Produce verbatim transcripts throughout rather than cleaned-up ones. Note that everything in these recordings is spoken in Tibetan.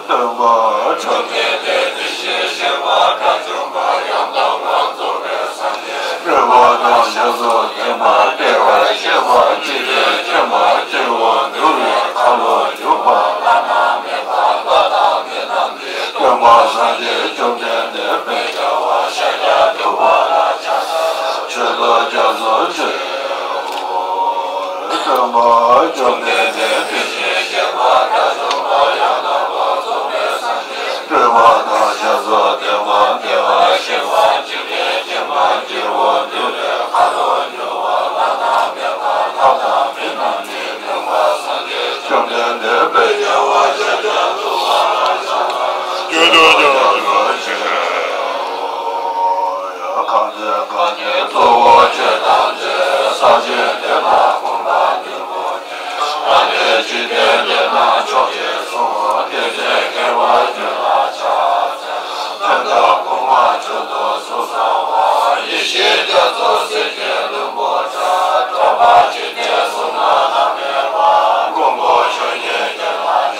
སྟོན་པ་བཅོམ་ལྡན་འདས་དེ་བཞིན་གཤེགས་པ་དགྲ་བཅོམ་པ་ཡང་དག་པར་རྫོགས་པའི་སངས་རྒྱས་རིག་པ་དང་ཞབས་སོར་ཕྱིན་པ་བདེ་བར་གཤེགས་པ་འཇིག་རྟེན་མཁྱེན་པ་སྐྱེ་བོ་འདུལ་བའི་ཁ་ལོ་སྒྱུར་བ་བླ་ན་མེད་པ་བླ་ན་མེད་པ། སྟོན་པ་སངས་རྒྱས་བཅོམ་ལྡན་འདས་དཔལ་རྒྱལ་བ་ཤཱཀྱ་ཐུབ་པ་ལ་ཕྱག་འཚལ་ལོ། མཆོད་དོ་སྐྱབས་སུ་མཆི། སྟོན་པ་བཅོམ་ལྡན་འདས་དེ་བཞིན་གཤེགས་པ་དགྲ་བཅོམ་པ་ཡང་དག་པར་རྫོགས་པའི་སངས་རྒྱས་རིག་པ་དང་ཞབས་སུ་ལྡན་པ་བདེ་བར་གཤེགས་པ་འཇིག་རྟེན་མཁྱེན་པ་སྐྱེ་བོ་འདུལ་བའི་ཁ་ལོ་སྒྱུར་བ་བླ་ན་མེད་པ་བླ་ན་མེད་པ། སྟོན་པ་སངས་རྒྱས་བཅོམ་ལྡན་འདས་དཔལ་རྒྱལ་བ་ཤཱཀྱ་ཐུབ་པ་ལ་ཕྱག་འཚལ་ལོ། མཆོད་དོ་སྐྱབས་སུ་མཆི། སྟོན་པ་བཅོམ་ལྡན་འདས་དེ་བཞིན་གཤེགས་པ་དགྲ་བཅོམ་པ་ཡང་དག་པར་རྫོགས་པའི་སངས་རྒྱས་རིག་པ་དང་ཞབས་སུ་ལྡན་པ་བདེ་བར་གཤེགས་པ་འཇིག་རྟེན་མཁྱེན་པ་སྐྱེ་བོ་འདུལ་བའི་ཁ་ལོ་སྒྱུར་བ་བླ་ན་མེད་པ་བླ་ན་མེད་པ་ནི། སྟོན་པ་སངས་རྒྱས་བཅོམ་ལྡན་འདས་དཔལ་རྒྱལ་བ་ཤཱཀྱ་ཐུབ་པ་ལ་ཕྱག་འཚལ་ལོ། མཆོད་དོ་སྐྱབས་སུ་མཆི། གང་ཚེ་གང་བཞིན་གཙོ་བོ་ཆོས་ཐམས་ཅད་ས་གཞི་འདི་ལ་གོམས་པ་མཐུན་པོ་ཉིད། ཨ་ནི་འཇིག་རྟེན་འདི་ན་མཆོག་ཅེས་གསུངས། དེ་ཚེ་དགེ་བ་རྒྱུད་ལ་ཕྱག་འཚལ་ལོ། དོན་དམ་གོང་མ་མཆོག་ཏུ་གསུངས་གསལ་བ། ཡེ་ཤེས་རྒྱ་མཚོ་གསེར་གྱི་ལྷུན་པོ་འདྲ། སྟོང་པ་འཇིག་རྟེན་གསུམ་ན་བླ་ན་མེད་པ། མགོན་པོ་ཆོས་ཉིད་རྒྱུད་ལ་ཕྱག་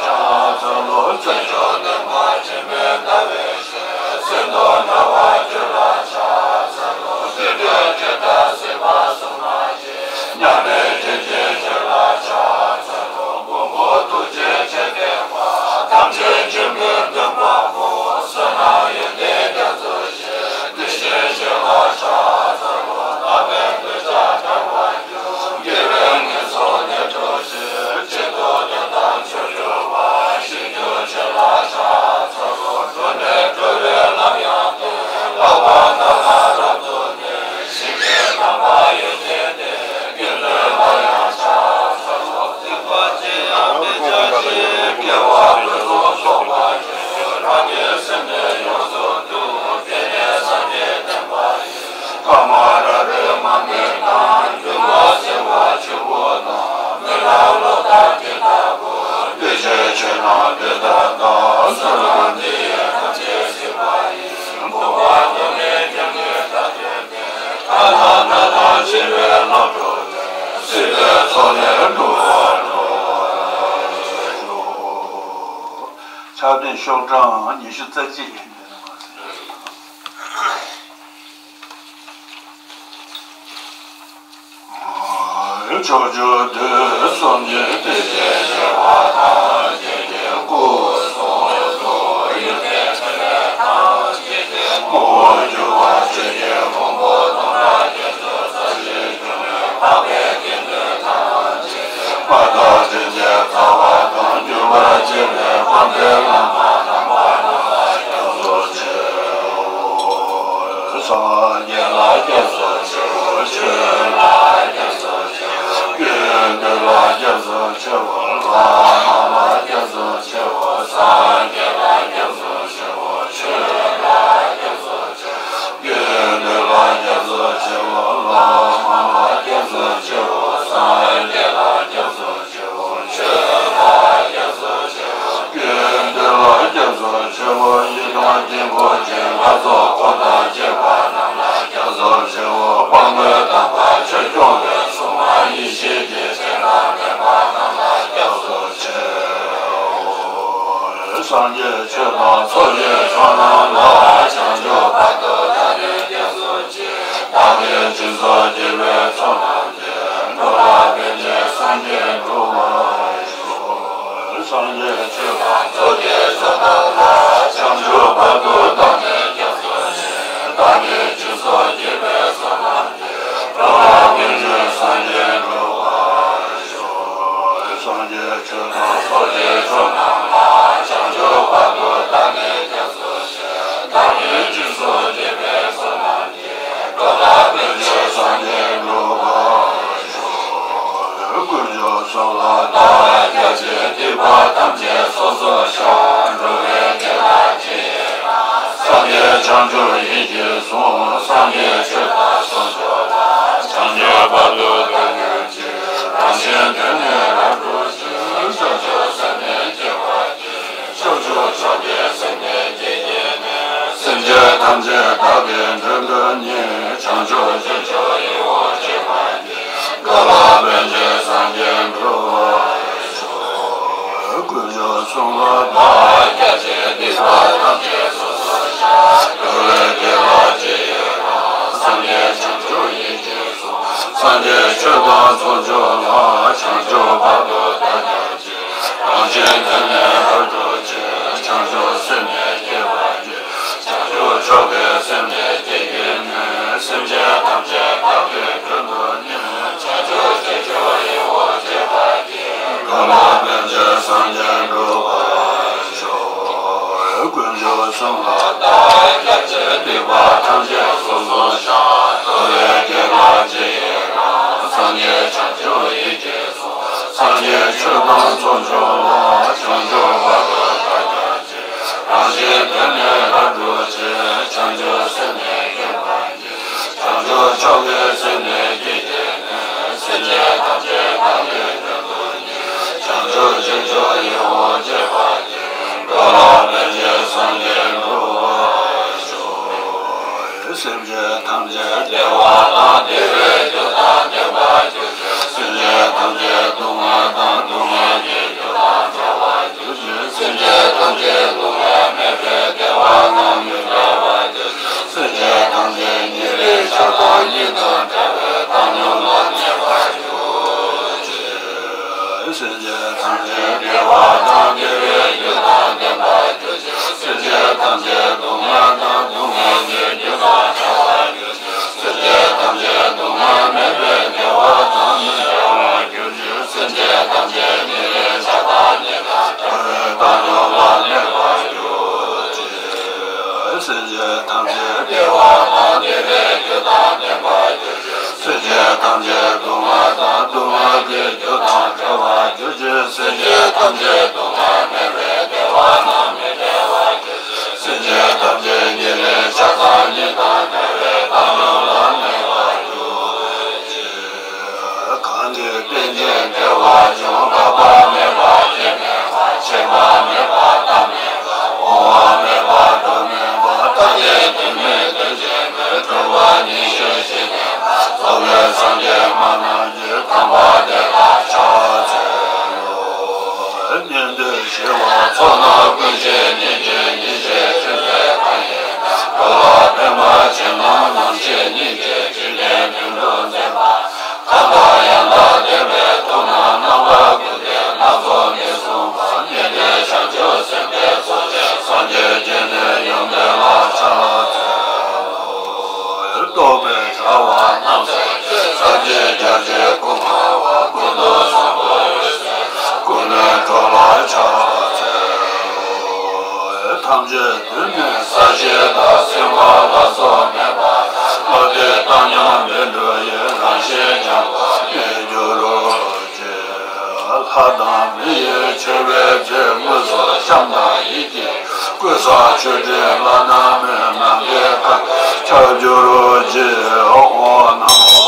འཚལ་ལོ། བརྩོན་འགྲུས་ལྡན་པ་འཆི་མེད་ཟླ་བའི་ཞལ། གསེར་མདོག་འདྲ་བ་རྒྱུད་ལ་ཕྱག་འཚལ་ལོ། བདུད་འདུལ་ཇི་ལྟར་སྲིད་པ་གསུམ་ན་མཉམ་པའི་དྲིན་ཅན་ཆོས་ལ་ཕྱག་འཚལ་ལོ། མགོན་པོ་ཐུགས་རྗེ་ཆེ་བསྟན་པ། ཐམས་ཅད་འཆི་མེད་སྟོན་པ་པོ། བསོད་ནམས་ཡོན་ཏན་རྒྱ་མཚོ་ཆེ། དེ་བཞིན་གཤེགས་པ་ཕྱག་འཚལ་ལོ། བདག་མེད་འདོད་ཆགས་བྲལ་བར་གྱུར། དགེ་བའི་ངན་སོང་ལས་གྲོལ་ཞིང་། བྱིན་རླབས་དོན་དམ་ཆོས་སྒྲུབ་པ། ཞིང་རྒྱུ་ཆོས་ལ་ཕྱག་འཚལ་ལོ། འགྲོ་ནས་འགྲོ་བའི་ལམ་ཡང་སྟོན། ལྷག་པར་བདག་ལ་རབ་ཏུ་བསྟན། ཞིང་གི་དམ་པ་ཡོན་ཏན་ལྡན། དགེ་འདུན་ལ་ཡང་ཕྱག་འཚལ་ལོ། སྲིད་པ་ཅི་ཡང་མི་བྱ་ཞིང་། དགེ་བ་ཕུན་སུམ་ཚོགས་པར་སྤྱོད། རང་གི་སེམས་ནི་ཡོངས་སུ་འདུལ། དེ་ནི་སངས་རྒྱས་བསྟན་པ་ཡིན། ཐ་མ་རབ་རིབ་མ་སྨིན་དང་། འདུས་མ་བྱས་པ་ཆུ་བོ་དང་། རྨི་ལམ་གློག་ལྟར་དེ་ལྟ་བུ། འདུས་བྱས་ཆོས་རྣམས་འདི་ལྟར་བལྟ། བསོད་ནམས་འདི་ཡིས་ཐམས་ཅད་གཟིགས་པ་ཡིན། འཕགས་པ་མཐོ་ལས་ཀྱང་གི་སྒྲ་སྟོན་ཏེ། ཐ་ན་ན་ན་ཞེས་པའི་ལམ་འགྲོ་བའི། སྲིད་པའི་མཚོ་ལས་སྒྲོལ་བར་ཤོག། ཕྱག་དཔེ་ཤོག་གྲངས་ཉི་ཤུ་རྩ་གཅིག་ཡིན། ཕྱོགས་བཅུ་དུས་གསུམ་གྱི་དེ་བཞིན་གཤེགས་པ་ཐམས་ཅད་ཀྱི་སྐུ་གསུང་ཐུགས་ཡོན་ཏན་ཕྲིན་ལས་ཐམས་ཅད་ཀྱི་ངོ་བོ་གྱུར་པ་ཆོས་ཀྱི་ཕུང་པོ་སྟོང་ཕྲག་བརྒྱད་ཅུ་རྩ་བཞི་འབྱུང་བའི་འཕགས་པའི་དགེ་འདུན་ཐམས་ཅད་ཀྱི་མངའ་བདག་དྲིན་ཅན་རྩ་བ་དང་། གྱུར་པར་བྱེད་པའི་དཔལ་ལྡན་བླ་མ་རྣམ་པ་རྣམས་ལ་སྐྱབས་སུ་མཆིའོ། སངས་རྒྱས་ལ་སྐྱབས་སུ་མཆིའོ། ཆོས་ལ་སྐྱབས་སུ་མཆིའོ། དགེ་འདུན་ལ་སྐྱབས་སུ་མཆིའོ། བླ་མ་ལ་སྐྱབས་སུ་མཆིའོ། སངས་རྒྱས་ལ་སྐྱབས་སུ་མཆིའོ། ཆོས་ལ་སྐྱབས་སུ་མཆིའོ། དགེ་འདུན་ལ་སྐྱབས་སུ་མཆིའོ། བླ་མ་ལ་སྐྱབས་སུ་མཆིའོ། སངས་རྒྱས་ལ་སྐྱབས་སུ་མཆིའོ། ཆོས་ལ་སྐྱབས་སུ་མཆིའོ། དགེ་འདུན་ལ་སྐྱབས་སུ་མཆིའོ། ཡི་དམ་དཀྱིལ་འཁོར་གྱི་ལྷ་ཚོགས་འཁོར་དང་བཅས་པ་རྣམས་ལ་སྐྱབས་སུ་མཆིའོ། དཔལ་མགོན་དམ་པ་ཆོས་སྐྱོང་བའི་སྲུང་མ་ཡེ་ཤེས་ཀྱི་སྤྱན་དང་ལྡན་པ་རྣམས་ལ་སྐྱབས་སུ་མཆིའོ། སངས་རྒྱས་ཆོས་དང་ཚོགས་ཀྱི་མཆོག་རྣམས་ལ། བྱང་ཆུབ་བར་དུ་བདག་ནི་སྐྱབས་སུ་མཆི། བདག་གིས་སྦྱིན་སོགས་བགྱིས་པའི་ཚོགས་རྣམས་ཀྱིས། འགྲོ་བ་ཕན་ཕྱིར་སངས་རྒྱས་འགྲུབ་པར་ཤོག། སངས་རྒྱས་ཆོས་དང་ཚོགས་ཀྱི་མཆོག་རྣམས་ལ། བྱང་ཆུབ་བར་དུ་བདག་ནི་སྐྱབས་སུ་མཆི། བདག་གིས་སྦྱིན་སོགས་བགྱིས་པའི་ཚོགས་རྣམས་ཀྱིས། འགྲོ་བ་ཕན་ཕྱིར་སངས་རྒྱས་འགྲུབ་པར་ཤོག། སངས་རྒྱས་ཆོས་དང་ཚོགས་ཀྱི་མཆོག་རྣམས་ལ། དཀོན་མཆོག་གསུམ་ལ་བདག་སྐྱབས་མཆི། སྡིག་པ་ཐམས་ཅད་སོ་སོར་བཤགས། འགྲོ་བའི་དགེ་བ་ཇི་ཡོད་པ། སངས་རྒྱས་བྱང་ཆུབ་ཡིད་ཀྱིས་བཟུང་། སངས་རྒྱས་ཆོས་དང་ཚོགས་མཆོག་ལ། བྱང་ཆུབ་བར་དུ་བདག་གྱུར་ཅིག། རང་གཞན་དོན་ནི་རབ་བསྒྲུབ་ཕྱིར། བྱང་ཆུབ་སེམས་ནི་བསྐྱེད་པར་བགྱི། བྱང་ཆུབ་མཆོག་གི་སེམས་ནི་བསྐྱེད་བགྱིས་ནས། སེམས་ཅན་ཐམས་ཅད་བདག་གིས་མགྲོན་དུ་གཉེར། བྱང་ཆུབ་སྤྱོད་མཆོག་ཡིད་འོང་སྤྱད་པར་བགྱི། གང་ལ་ཕན་ཕྱིར་སངས་རྒྱས་འགྲུབ་པར་ཤོག། དཀོན་མཆོག་གསུམ་ལ་བདག་སྐྱབས་མཆི། སྡིག་པ་ཐམས་ཅད་སོ་སོར་བཤགས། འགྲོ་བའི་དགེ་བ་ཇི་ཡོད་པ། སངས་རྒྱས་བྱང་ཆུབ་ཡིད་ཀྱིས་བཟུང་། སངས་རྒྱས་ཆོས་དང་ཚོགས་མཆོག་ལ། བྱང་ཆུབ་བར་དུ་བདག་སྐྱབས་མཆི། རང་གཞན་དོན་ནི་རབ་བསྒྲུབ་ཕྱིར། བྱང་ཆུབ་སེམས་ནི་བསྐྱེད་པར་བགྱི། བྱང་ཆུབ་མཆོག་གི་སེམས་ནི་བསྐྱེད་བགྱིས་ནས། སེམས་ཅན་ཐམས་ཅད་བདག་གིས་མགྲོན་དུ་གཉེར། བྱང་ཆུབ་སྤྱོད་མཆོག་ཡིད་འོང་སྤྱད་པར་བགྱི། གང་ལ་ཕན་ཕྱིར་སངས་རྒྱས་འགྲུབ་པར་ཤོག། དཀོན་མཆོག་གསུམ་ལ་བདག་སྐྱབས་མཆི། སྡིག་པ་ཐམས་ཅད་སོ་སོར་བཤགས། འགྲོ་བའི་དགེ་བ་ཇི་ཡོད་པ། སངས་རྒྱས་བྱང་ཆུབ་ཡིད་ཀྱིས་བཟུང་། སངས་རྒྱས་ཆོས་དང་ཚོགས་མཆོག་ལ། བྱང་ཆུབ་བར་དུ་བདག་སྐྱབས་མཆི། རང་གཞན་དོན་ནི་རབ་བསྒྲུབ་ཕྱིར། བྱང་ཆུབ་སེམས་ནི་བསྐྱེད་པར་བགྱི། བྱང་ཆུབ་མཆོག་གི་སེམས་ནི་བསྐྱེད་བགྱིས་ནས། སེམས་ཅན་ཐམས་ཅད་བདག་གིས་མགྲོན་དུ་གཉེར། བྱང་ཆུབ་སྤྱོད་མཆོག་ཡིད་འོང་སྤྱད་པར་བགྱི། གང་ལ་ཕན་ཕྱིར་སངས་རྒྱས་འགྲུབ་པར་ཤོག། སེམས་ཅན་ཐམས་ཅད་བདེ་བ་དང་བདེ་བའི་རྒྱུ་དང་ལྡན་པར་གྱུར་ཅིག། སེམས་ཅན་ཐམས་ཅད་སྡུག་བསྔལ་དང་སྡུག་བསྔལ་གྱི་རྒྱུ་དང་བྲལ་བར་གྱུར་ཅིག། སེམས་ཅན་ཐམས་ཅད་སྡུག་བསྔལ་མེད་པའི་བདེ་བ་དང་མི་འབྲལ་བར་གྱུར་ཅིག། སེམས་ཅན་ཐམས་ཅད་ཉེ་རིང་ཆགས་སྡང་གཉིས་དང་བྲལ་བའི་བཏང་སྙོམས་ལ་གནས་པར་གྱུར་ཅིག། སེམས་ཅན་ཐམས་ཅད་བདེ་བ་དང་བདེ་བའི་རྒྱུ་དང་ལྡན་པར་གྱུར་ཅིག། སེམས་ཅན་ཐམས་ཅད་སྡུག་བསྔལ་དང་སྡུག་བསྔལ་གྱི་རྒྱུ་དང་བྲལ་བར་གྱུར་ཅིག། སེམས་ཅན་ཐམས་ཅད་སྡུག་བསྔལ་མེད་པའི་བདེ་བ་དང་མི་འབྲལ་བར་གྱུར་ཅིག། སེམས་ཅན་ཐམས་ཅད་ཉེ་རིང་ཆགས་སྡང་གཉིས་དང་བྲལ་བའི་བཏང་སྙོམས་ལ་གནས་པར་གྱུར་ཅིག། སེམས་ཅན་ཐམས་ཅད་བདེ་བ་དང་བདེ་བའི་རྒྱུ་དང་ལྡན་པར་གྱུར་ཅིག། སེམས་ཅན་ཐམས་ཅད་སྡུག་བསྔལ་དང་སྡུག་བསྔལ་གྱི་རྒྱུ་དང་བྲལ་བར་གྱུར་ཅིག། སེམས་ཅན་ཐམས་ཅད་སྡུག་བསྔལ་མེད་པའི་བདེ་བ་དང་མི་འབྲལ་བར་གྱུར་ཅིག། སེམས་ཅན་ཐམས་ཅད་ཉེ་རིང་ཆགས་སྡང་གཉིས་དང་བྲལ་བའི་བཏང་སྙོམས་ལ་གནས་པར་གྱུར་ཅིག། གང་གིས་རྟེན་ཅིང་འབྲེལ་བར་འབྱུང་། འཕགས་པ་མེད་པ་སྐྱེ་མེད་པ། ཆད་པ་མེད་པ་རྟག་མེད་པ། འོང་བ་མེད་པ་འགྲོ་མེད་པ། ཐ་དད་དོན་མེད་དོན་ཅན་མེད། གྲུབ་པ་ཉི་ཤུ་བཞི་ལྡན་པ། རྫོགས་པའི་སངས་རྒྱས་མ་རྣམས་ཀྱི། དམ་པ་དེ་ལ་ཕྱག་འཚལ་ལོ། ཉན་ཐོས་ཞི་བ་ཚོགས་རྣམས་ཀུན་ཤེས་ཉིད་ཀྱི་ཉིན་བྱེད་ཆེན་པོའི་མཐའ་ཡས། འགྲོ་ལ་ཕན་པ་ཆེ་རྣམས་རྣམ་ཤེས་ཉིད་ཀྱིས་འཇིག་རྟེན་དོན་དུ་མཛད་པ། མཐའ་དག་ཡང་དག་བདེན་པའི་མཐུ་རྣམས། རྣམ་པ་ཀུན་ལྡན་སྣ་ཚོགས་ནས་གསུངས་པ། ཉན་ཐོས་བྱང་ཆུབ་སེམས་དཔའི་ཚོགས་ཀྱིས། སངས་རྒྱས་རྒྱས་ནས་ཡོངས་འདྲེན་ལ་ཕྱག་འཚལ་ལོ། རྟོག་པས་བྲལ་བ་རྣམས་སེལ་ཕྱིར། སངས་རྒྱས་རྒྱ་ཆེན་སྐུ་མངའ་བ། ཀུན་ཏུ་བཟང་པོ་འོད་ཟེར་ལ། ཀུན་ནས་འགྲོ་ལ་ཕྱག་འཚལ་ལོ། ཐམས་ཅད་དུས་མེད་ས་གཞི་དང་། སེམས་དཔའ་ལ་སོགས་མེད་པ་དག། ལྷ་འདྲེ་བཏང་སྙོམས་བཻ་ཌཱུརྱའི། རང་བཞིན་སྙོམས་པར་གནས་གྱུར་ཅིག། ལྷ་དང་མི་ཡི་མཆོད་པའི་རྫས། དངོས་སུ་བཤམས་དང་ཡིད་ཀྱིས་བསྐུལ། བསགས་མཆོད་སྤྲིན་བླ་ན་མེད། ནམ་མཁའི་མཐའ་ཀུན་ཁྱབ་གྱུར་ཅིག། ཨོཾ་ནམོ།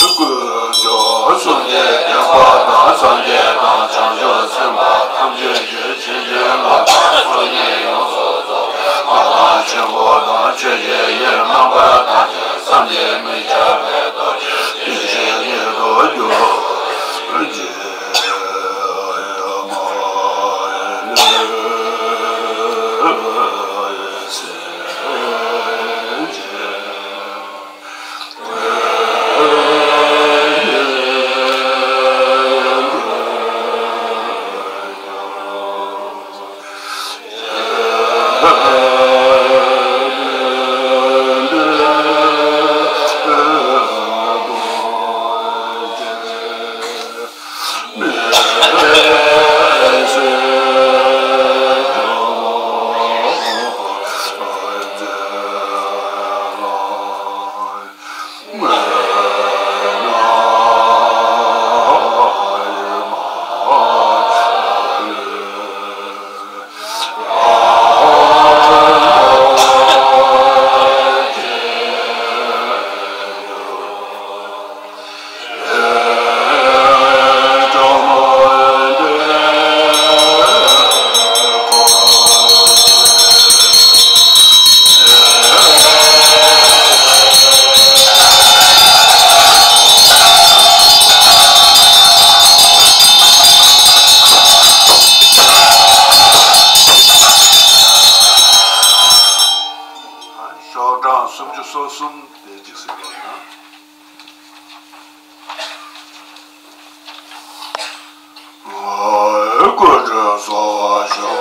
དཀོན་མཆོག་གསུམ་གྱི་བདེན་པ་དང་། སངས་རྒྱས་དང་བྱང་ཆུབ་སེམས་དཔའ་ཐམས་ཅད་ཀྱི། བྱིན་གྱིས་བརླབས་པའི་ཚོགས་གཉིས་ཡོངས་སུ་རྫོགས་པའི། མངའ་ཐང་ཆེན་པོ་དང་ཆོས་ཀྱི་དབྱིངས། རྣམ་པར་དག་ཅིང་བསམ་གྱིས་མི་ཁྱབ་པའི་རྡོ་རྗེ་དེ་བཞིན་ཉིད་དུ་གྱུར་ཅིག། ཤོག་གྲངས་སུམ་ཅུ་སོ་གསུམ་དེ་གཅིག་གཟིགས་རོགས་གནང་། སྐུ་ཁྲུས་གསོལ་བ་ཞུ།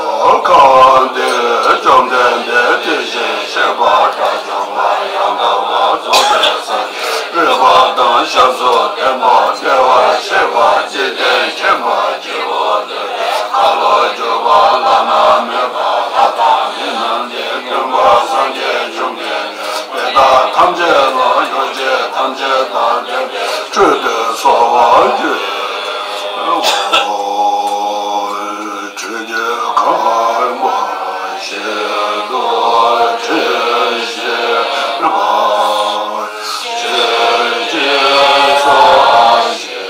ཁམས་བདེ་བཅོམ་ལྡན་འདས་དེ་བཞིན་གཤེགས་པ་དགྲ་བཅོམ་པ་ཡང་དག་པར་རྫོགས་པའི་སངས་རྒྱས་རིག་པ་དང་ཞབས་སུ་ལྡན་པ་བདེ་བར་གཤེགས་པ་འཇིག་རྟེན་མཁྱེན་པ་སྤྱི་བོ་འདུལ་བའི་ཁ་ལོ་སྒྱུར་བ་བླ་ན་མེད་པ་ལྷ་དང་མི་རྣམས་ཀྱི་མགོན་པོ་སངས་རྒྱས་བཅོམ་ལྡན་འདས་དེ་དག་ཐམས་ཅད་ལ་ཡོ་བྱད་ཐམས་ཅད་དང་ལྡན་པའི་ཁྲུས་དེ་གསོལ་བར་བགྱི། ཆོས་ཀྱི་ཁང་པ་ཞིག་ཏུ་ཁྲིད་བཞིན་པ། ཆོས་ཀྱི་ས་ཞིག་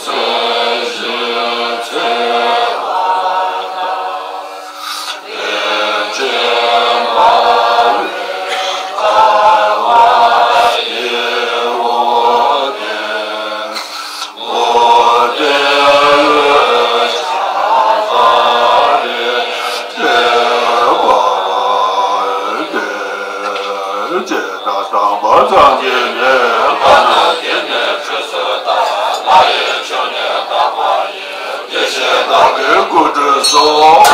གསོལ་ཞིང་འཚོལ་བ་དང་། དེ་བཞིན་བདག་གིས་སྐུ་ཁྲུས་གསོལ།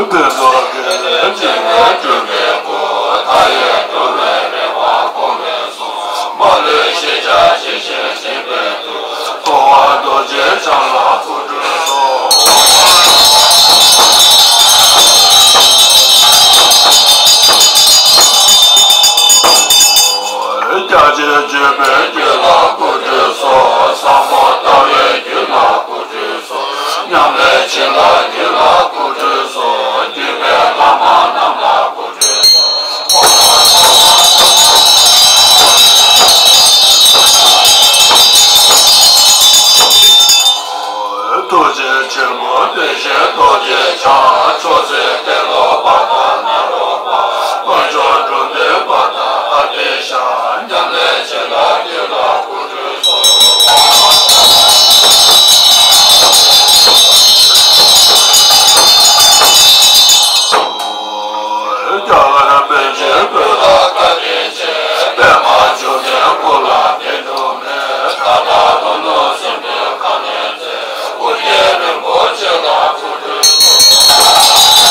ཕུན་ཚོགས་དགེ་ལེགས་འཇིགས་མེད་སྤྲུལ་པའི་སྐུ། མཐའ་ཡས་འགྲོ་བའི་རེ་བ་སྐོང་བའི་གསུང་། མ་ལུས་ཤེས་བྱ་ཇི་བཞིན་བརྗོད་པའི་མཐུ། ཐུབ་པ་རྡོ་རྗེ་འཆང་ལ་སྐུ་ཁྲུས་གསོལ། རྒྱ་ཆེར་བརྗོད་པའི་རྒྱུད་ལ་སྐུ་ཁྲུས་གསོལ། བཟང་པོ་ལྟ་བའི་རྒྱུད་ལ་སྐུ་ཁྲུས་གསོལ། ཉམས་ལེན་བྱིན་རླབས་རྒྱུད་ལ་སྐུ་ཁྲུས་གསོལ། བརྒྱུད་པའི་བླ་མ་རྣམས་ལ་སྐུ་ཁྲུས་གསོལ། ཐུགས་རྗེ་ཆེན་པོ་བདེ་གཤེགས་རྡོ་རྗེ་འཆང་། མཆོག་སྲེད་ཏེ་ལོ་པ་དང་ནཱ་རོ་པ། དཀོན་མཆོག་འབྲུམ་སྡེ་པ་དང་ཨ་ཏི་ཤ། ཉམས་ལེན་བྱིན་རླབས་རྒྱུད་ལ་སྐུ་ཁྲུས་གསོལ། རྒྱ་གར་པཎ་ཆེན་བོད་ལ་བཀའ་དྲིན་ཆེ། པདྨ་འབྱུང་གནས་སྐུ་ལ་འགྲན་པ་མེད། ད་ལྟ་ལྷོ་ནུབ་སྲིན་པོའི་ཁ་གནོན་མཛད། ཨོ་རྒྱན་རིན་པོ་ཆེ་ལ་སྐུ་ཁྲུས་གསོལ།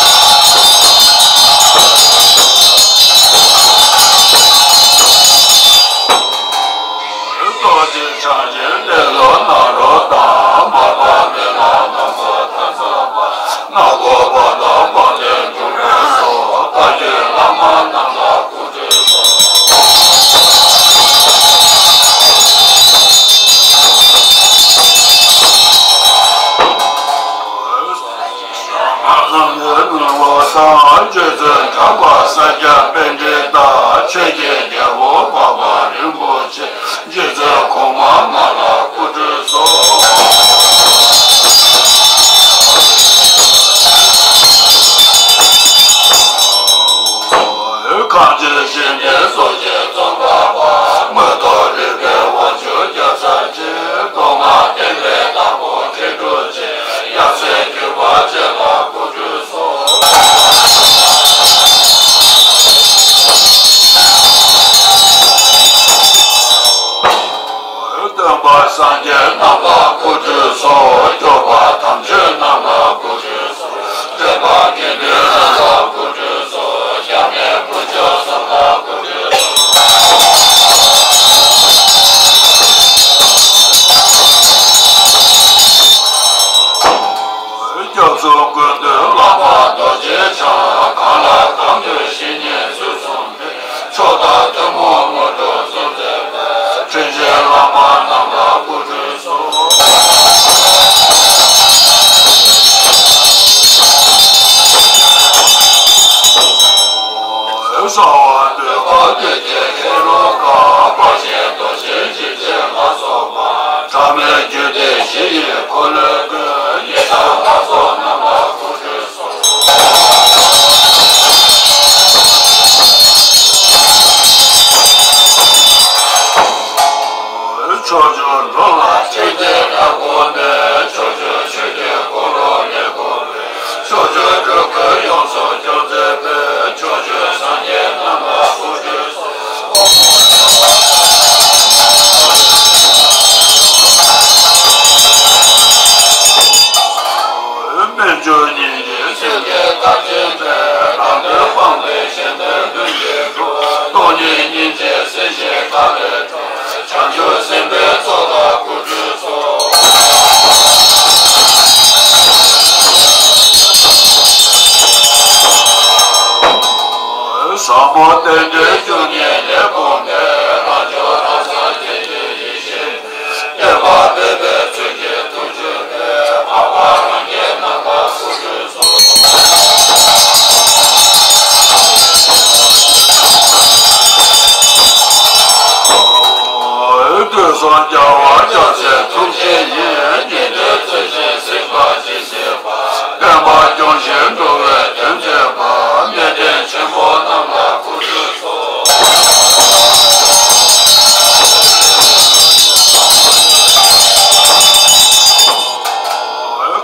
རྡོ་རྗེ་འཆང་ཆེན་ཏེ་ལོ་ནཱ་རོ་དང་། མར་པ་མི་ལ་ནག་པོ་མཐའ་ཚངས་པ། ནག་པོ་པ་དང་དཔལ་ལྡན་འབྲུག་པའི་སོགས། བཀའ་བརྒྱུད་བླ་མ་རྣམས་ལ་སྐུ་ཁྲུས་གསོལ། སངས་རྒྱས་ནོར་བུ་དང་རྗེ་བཙུན་གྲགས་པ་ས་སྐྱ་པཎྜི་ཏ། ཆོས་ཀྱི་རྒྱལ་པོ་འཕགས་པ་རིན་པོ་ཆེ། རྗེ་བཙུན་གོང་མ་ལྔ་ལ་སྐུ་ཁྲུས་གསོལ། གངས་ཅན་ཞིང་གཤེགས་སོགས་ཀྱི་ཙོང་ཁ་པ། མི་ལྡོག་རིག་པའི་དབང་ཕྱུག་རྒྱལ་ཚབ་ཆེ། མདོ་སྔགས་བསྟན་པའི་བདག་པོ་མཁས་གྲུབ་ཆེ། ཡབ་སྲས་བརྒྱུད་པ་བཅས་ལ་སྐུ་ཁྲུས་གསོལ། སྟོན་པ་སངས་རྒྱས་རྣམས་ལ་སྐུ་ཁྲུས་གསོལ། སྐྱོབ་པ་དམ་ཆོས་རྣམས་ལ་སྐུ་ཁྲུས་གསོལ། སྟོན་པ་དགེ་འདུན་རྣམས་ལ་སྐུ་ཁྲུས་གསོལ། སྐྱབས་གནས་དཀོན་མཆོག་གསུམ་ལ་སྐུ། བཟང་པོ་རྟེན་འབྲེལ་བཅུ་གཉིས་ལས་བུམ་པས། རང་བྱུང་རང་སངས་རྒྱས་ཀྱི་ཡེ་ཤེས། བསྟན་པ་སྤེལ་པའི་ཚུལ་གྱིས་ཐུགས་བཅུག་པས། འཕགས་པ་རང་གི་རྣམ་པར་སྐུ་སྤྲུལ་སོ། དུས་གསུམ་རྒྱལ་བ་རྒྱལ་སྲས་ཐུགས་རྗེ་ཡིས། ཉན་ཐོས་ཚུལ་བཞིན་གཟིགས་པ་ཇི་སྲིད་པ། བསྟན་པ་སྐྱོང་ཞིང་འགྲོ་བའི་དོན་མཛད་པ། གནས་བརྟན་ཆེན་པོ་རྣམས་ལ་སྐུ་སྤྲུལ་སོ།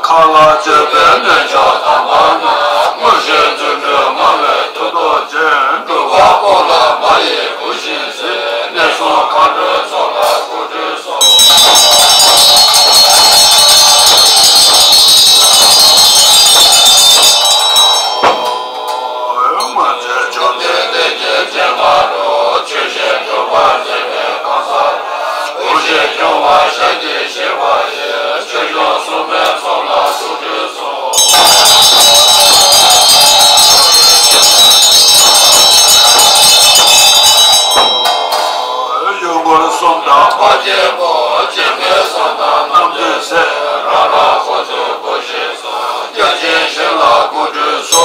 མཁའ་ལ་སྤྱོད་པའི་རྣལ་འབྱོར་དམ་པ་རྣམས། དངོས་གཞི་རྫུ་འཕྲུལ་སྨྲ་བའི་མཐུ་སྟོབས་ཅན། སྤྲུལ་པ་པོ་ཏ་མ་ཡི་བུ་བཞིན་གཟིགས། གནས་གསུམ་མཁའ་འགྲོའི་ཚོགས་ལ་སྐུ་སྤྲུལ་སོ། སྔོན་ཚེ་བཅོམ་ལྡན་འདས་ཀྱི་སྤྱན་སྔ་རུ། ཆོས་བཞིན་སྒྲུབ་པར་མཛད་པའི་གང་ཟག་རུ། བུ་བཞིན་སྐྱོང་བ་ཞལ་གྱིས་བཞེས་པ་ཡི། ཆོས་སྐྱོང་སྲུང་མའི་ཚོགས་ལ་སྐུ་སྤྲུལ་སོ། ཡུལ་འཁོར་གསུམ་དང་ཕ་རྒྱལ་པོ། སྤྱན་མའི་བཟའ་དང་རྣམ་ཐོས་སྲས། རང་རང་འཁོར་ཚོས་བུ་བཞིན་སོ། བརྒྱ་བྱིན་ཞིང་ལ་སྐུ་སྤྲུལ་སོ།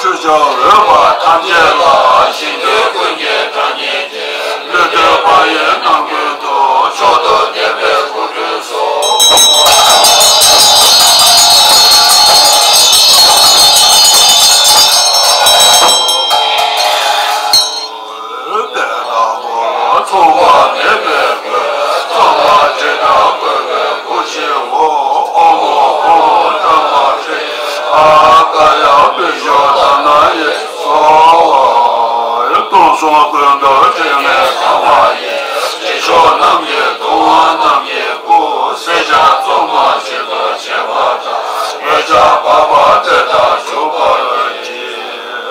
ཁྲུས་ཆབ་འོད་འབར་ཐམས་ཅད་ལ། ཞིང་དུས་ཀུན་གྱི་གྲངས་སྙེད་ཀྱི། ལུས་བཏུད་པ་ཡི་རྣམ་ཀུན་ཏུ། མཆོག་ཏུ་བསྟན་པའི་སྐུ་སྤྲུལ་སོ། དཔལ་དང་པོ་མཚུངས་པ་མེད་པའི་སྐུ། ཚངས་པ་དྲི་དང་བཀོད་པའི་སྐུ་ཆེའོ། ཨོཾ་ཨོཾ་ཨོཾ་ཏྲཾ་པ་ཏྲི། ཨཱཿ་ཀཱ་ཡ་བི་ཤྭ་ཏ་ན་ཡེ་སྭཱ་ཧཱ། སྟོང་གསུམ་ཀུན་ཏུ་ཕྲེང་ནས་འཕངས་པ་ཡི། རྗེས་ཕྱོགས་རྣམས་ཀྱི་གདུང་བ་རྣམས་ཀྱི་སྐུ། སེར་སྐྱ་བཙོ་མ་མཆོད་དུ་བྱེད་པ་དང་། འོད་ཆགས་འབར་བ་དེ་དག་བཞུགས་པར་བགྱི།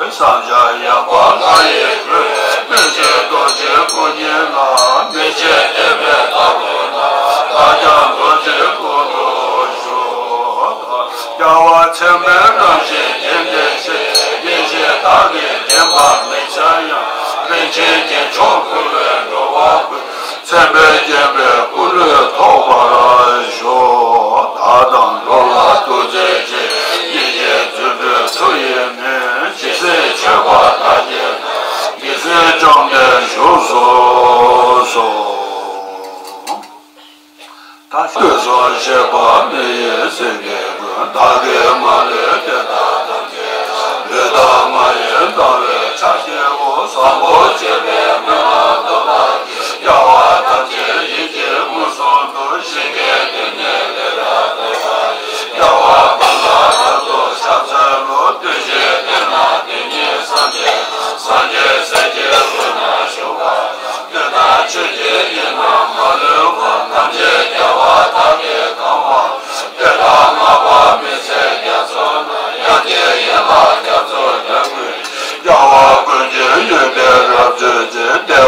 བསམ་བྱ་ཡངས་པ་ལྷ་ཡི་སྐུ། སྨིན་བྱེད་རྡོ་རྗེའི་སྐུ་བརྙེས་ལ། མི་ཕྱེད་བསྟན་པའི་བདག་པོ་རྣམས། བདག་ཀྱང་རྡོ་རྗེའི་སྐུ་འདྲ་བར་ཤོག། རྒྱལ་བ་མཚན་དཔལ་རང་བཞིན་རྒྱན་ལྡན་ཞིང་། ཡེ་ཤེས་དག་གིས་བརྒྱན་པ་མི་འཆབ་ཡང་། རིན་ཆེན་རྒྱན་མཆོག་ཕུལ་བས་འགྲོ་བ་ཀུན། མཚན་དཔལ་བརྒྱན་པའི་སྐུ་ལུས་ཐོབ་པར་ཤོག། བདག་དང་འགྲོ་བ་ཐུགས་རྗེ་ཅན། ཡེ་ཤེས་རྫུ་འཕྲུལ་མཐུ་ཡིས་ནི། ཇི་སྲིད་མཆོད་པ་དག་གིས་ནི། ཇི་སྲིད་བཅོམ་ལྡན་བཞུགས་སུ་གསོལ། ད་ལྟོས་སོ་ཞེས་པ་མི་ཡི་སེང་གེ་ཀུན། བདག་གིས་མ་ལུས་དེ་དག་ཐམས་ཅད་ལ། ལུས་དང་ངག་ཡིད་དང་བས་ཕྱག་བགྱིའོ། བཟང་པོ་སྤྱོད་པའི་སྨོན་ལམ་སྟོབས་དག་གིས། རྒྱལ་བ་ཐམས་ཅད་ཡིད་ཀྱིས་མངོན་སུམ་དུ། ཞིང་གི་རྡུལ་སྙེད་ལས་རབ་སྤྲུལ་པ་ཡི། རྒྱལ་བ་ཀུན་ལ་རབ་ཏུ་ཕྱག་འཚལ་ལོ། བདུད་བཞི་སྡེ་ལྔ་སྡེ་གཉིས་སངས་རྒྱས་དང་། སངས་རྒྱས་སྲས་ཀྱི་དབུས་ན་བཞུགས་པ་དང་། བདུད་དང་ཆོས་ཀྱི་དབྱིངས་རྣམས་མ་ལུས་པ། ཐམས་ཅད་རྒྱལ་བ་དག་གིས་གང་བ། དེ་དག་བསྔགས་པ་མི་ཟད་རྒྱ་མཚོ་ན། དབྱངས་ཀྱི་ཡན་ལག་རྒྱ་མཚོ་ལས་ཀུན། རྒྱལ་བ་ཀུན་གྱི་ཡོན་ཏན་རབ་བརྗོད་ཅིང་། བདེ་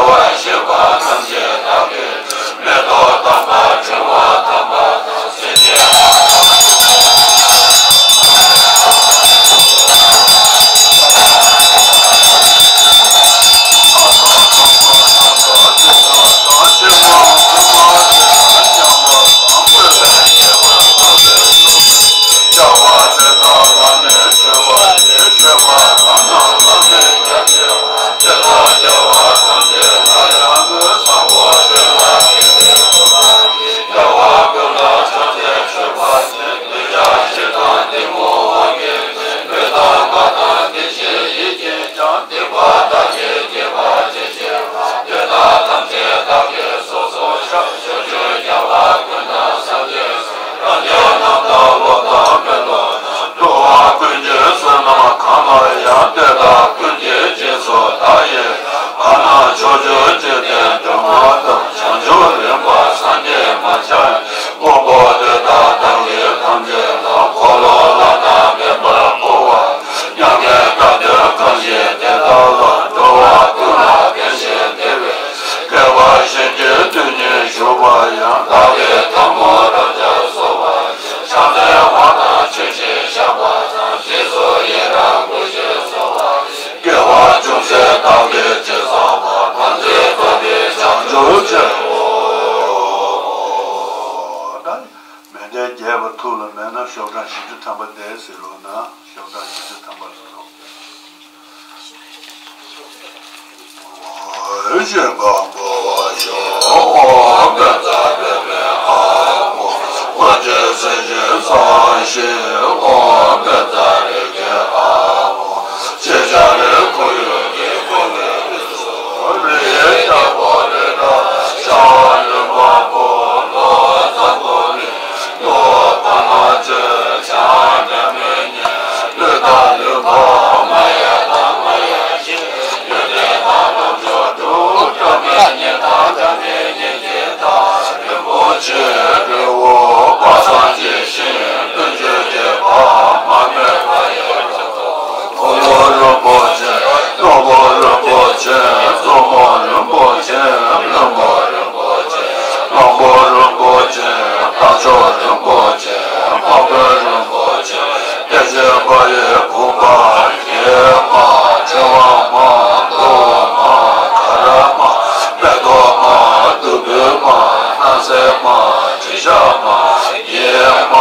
ཤོག་གྲངས་བཞི་བཅུ་ཐམ་པ་དེ་ཟེར་རོགས་གནང་། ཤོག་གྲངས་བཞི་བཅུ་ཐམ་པ་ལ་སོགས། ཤེས་པ་འགོག་པ་ཤོག་ཨོཾ་བཛྲ་པཱ་ལི་ཨཱཿཧཱུྃ། དབང་ཆེན་སེམས་ཅན་སངས་རྒྱས་ཨོཾ་བཛྲ་རེ་ཁེ་ཨཱཿཧཱུྃ། ཅེས་བྱ་རེ་ཁོ་ཡོད་ཀྱི་ཁོ་ནས་རེ་ཡེ་ཡ་པོ་རེ་ད་ཤ་ལུ་མ་པོ་ལོ་ཙ་པོ་ལི། ནོར་བུ་རིན་པོ་ཆེ། བཙུན་མོ་རིན་པོ་ཆེ། བློན་པོ་རིན་པོ་ཆེ། གླང་པོ་རིན་པོ་ཆེ། རྟ་མཆོག་རིན་པོ་ཆེ། དམག་དཔོན་རིན་པོ་ཆེ། སྐྱེས་ཆེན་དཔའ་ཡི་བུ་མ་སྐྱེས་མ་ཆེ་བ་མ་ལོ་མ་ག་ར་མ་མེ་ཏོག་མ་བདུག་སྤོས་མ་སྣང་གསལ་མ་དྲི་ཞགས་མ་ཡེ་མ་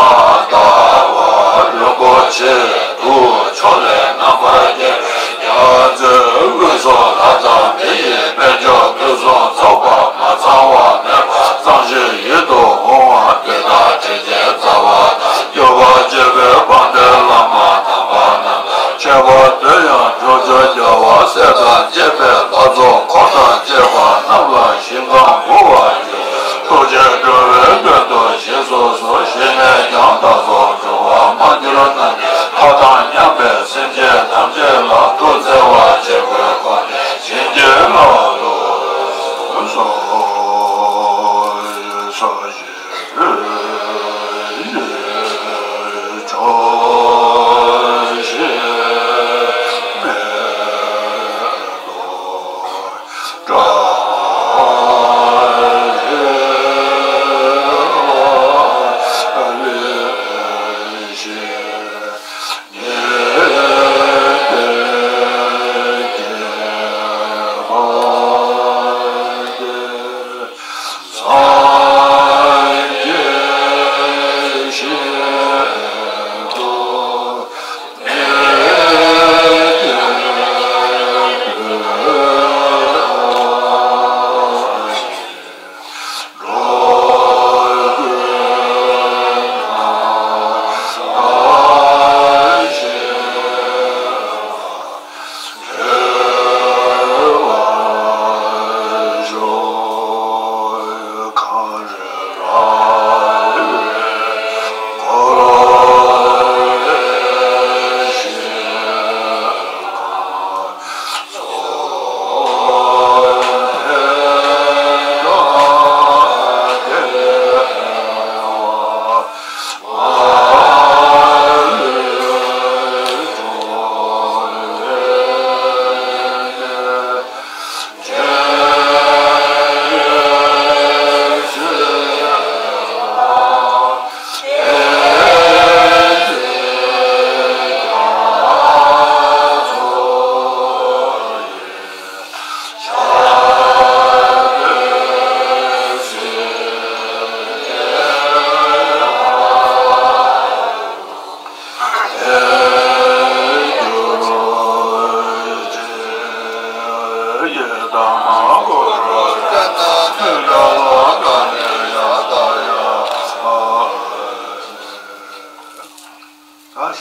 ཟླ་བ་རིན་པོ་ཆེ་དུ་ཕྱོགས་ལས་རྣམ་པར་རྒྱལ། རྒྱ་མཚོའི་དབུས་སུ་ལྷ་དང་མི་ཡི་དཔལ་འབྱོར་ཕུན་སུམ་ཚོགས་པ་མ་ཚང་བ་མེད་པ་གཙང་ཞིང་ཡིད་དུ་འོང་བ་དེ་དག་དྲིན་ཅན་རྩ་བ་དང་སྐྱོབ་པ་སྤྱི་བོའི་དཔལ་ལྡན་བླ་མ་དམ་པ་རྣམས་དང་ཁྱད་པར་དུ་ཡང་འབྱུང་ཆུ་རྒྱལ་བ་སྲས་དང་བཅས་པའི་ལྷ་ཚོགས་འཁོར་དང་བཅས་པ་རྣམས་ལ་ཞིང་ཁམས་འབུལ་བར་འགྱུར། ཐུགས་རྗེས་འགྲོ་བའི་མགོན་དུ་བཞེས་སུ་གསོལ། ཞི་གནས་ཀྱང་བདག་སོགས་འགྲོ་བ་མ་གྱུར་ནམ་མཁའི་མཐའ་དང་མཉམ་པའི་སེམས་ཅན་ཐམས་ཅད་ལ་ཐུགས་བརྩེ་བ་ཆེན་པོའི་སྒོ་ནས་བྱིན་གྱིས་བརླབ་ཏུ་གསོལ། ད་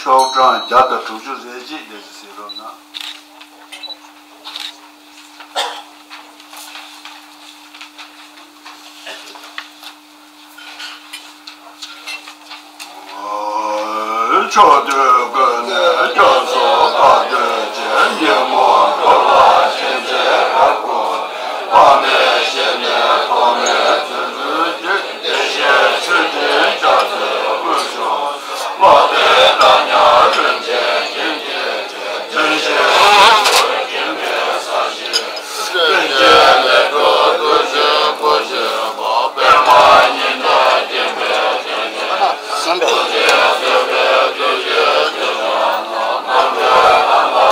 ཤོག་གྲངས་བརྒྱ་དང་དྲུག་ཅུ་རེ་གཅིག་དེ་ཚོ་གཟིགས་རོགས་གནང་། ཕྱོགས་དུས་ཀུན་ནས་སྐྱབས་སུ་བདག་སྐྱོང་བྱེད། ཉོན་མོངས་འགྲོ་ལ་ཞེན་ཆགས་རབ་ཀུན། དཔག་མེད་ཞི་བདེ་ཐོགས་མེད་བརྩོན་འགྲུས་ཀྱིས། བདེ་གཤེགས་ཆོས་ཀྱི་རྒྱ་མཚོའི་དབུས་སུ། བློ་གཏད་བདག་ཉིད་རིན་ཆེན་རྒྱན་གྱིས་སྤྲས། དོན་ཆེན་ལྷུན་གྱིས་ཁེངས་པའི་ས་གཞི། ཀུན་གྱི་ལས་སྒྲོན་ཐུགས་རྗེའི་སྒོ་བཞིར་བབས། པདྨ་ཉི་ཟླ་སྐྱེད་པའི་རྒྱན་གྱིས། ཐུགས་རྗེས་བཟོད་པའི་ཐུགས་རྗེའི་ཐུགས་དམ་ལ། རྣམ་གྲོལ་ཨ་ཏི་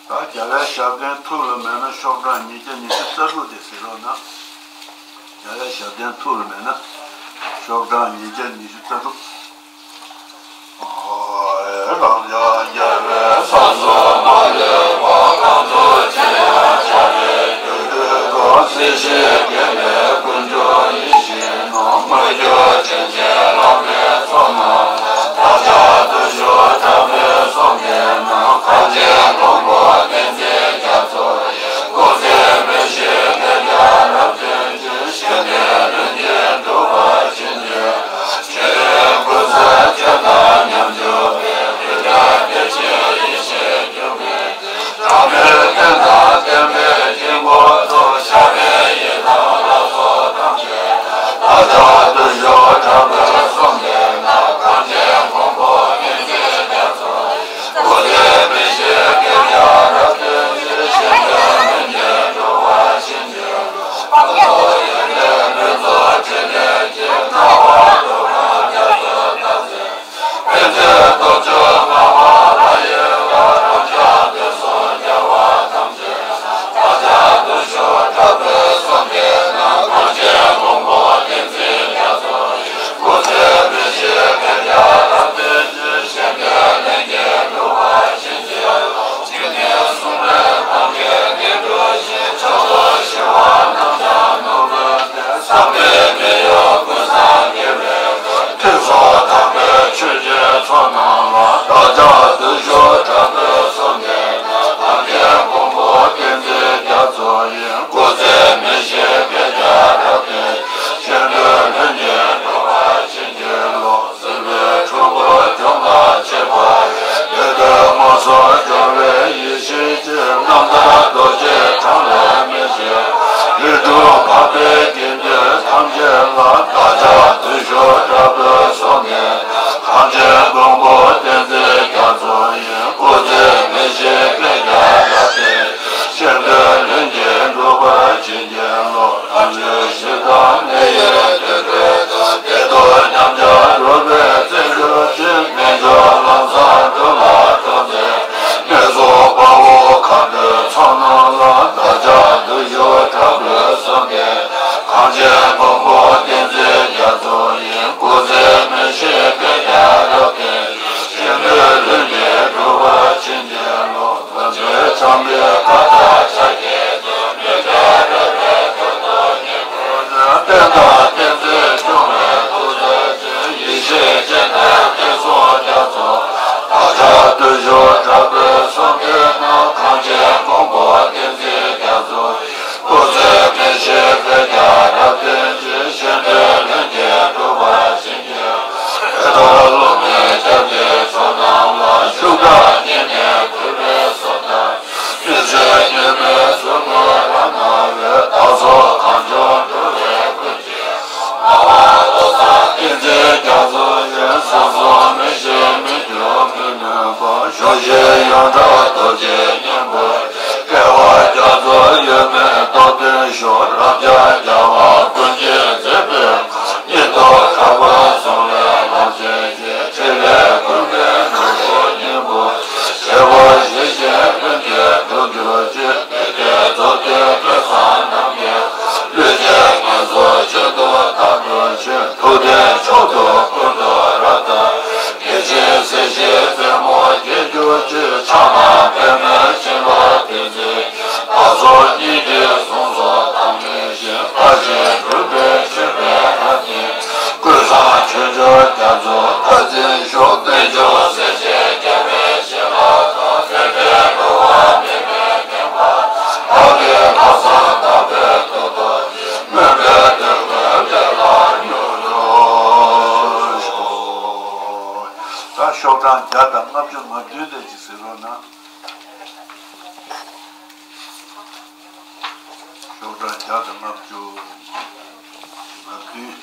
ད་རྒྱལ་བའི་ཞབས་བརྟན་ཐུགས་ལ་མེད་ན་ཤོག་གྲངས་ཉིས་བརྒྱ་ཉི་ཤུ་རྩ་དྲུག་དེ་གཟིགས་རོགས་གནང་། རྒྱལ་བའི་ཞབས་བརྟན་ཐུགས་ལ་མེད་ན་ཤོག་གྲངས་ཉིས་བརྒྱ་ཉི་ཤུ་རྩ་དྲུག་ད་ཤོག་གྲངས་བརྒྱ་དང་ལྔ་བཅུ་ང་བདུན་དེ་ཅིག་གཟིགས་རོགས་གནང་། ཤོག་གྲངས་བརྒྱ་དང་ལྔ་བཅུ་ང་བདུན།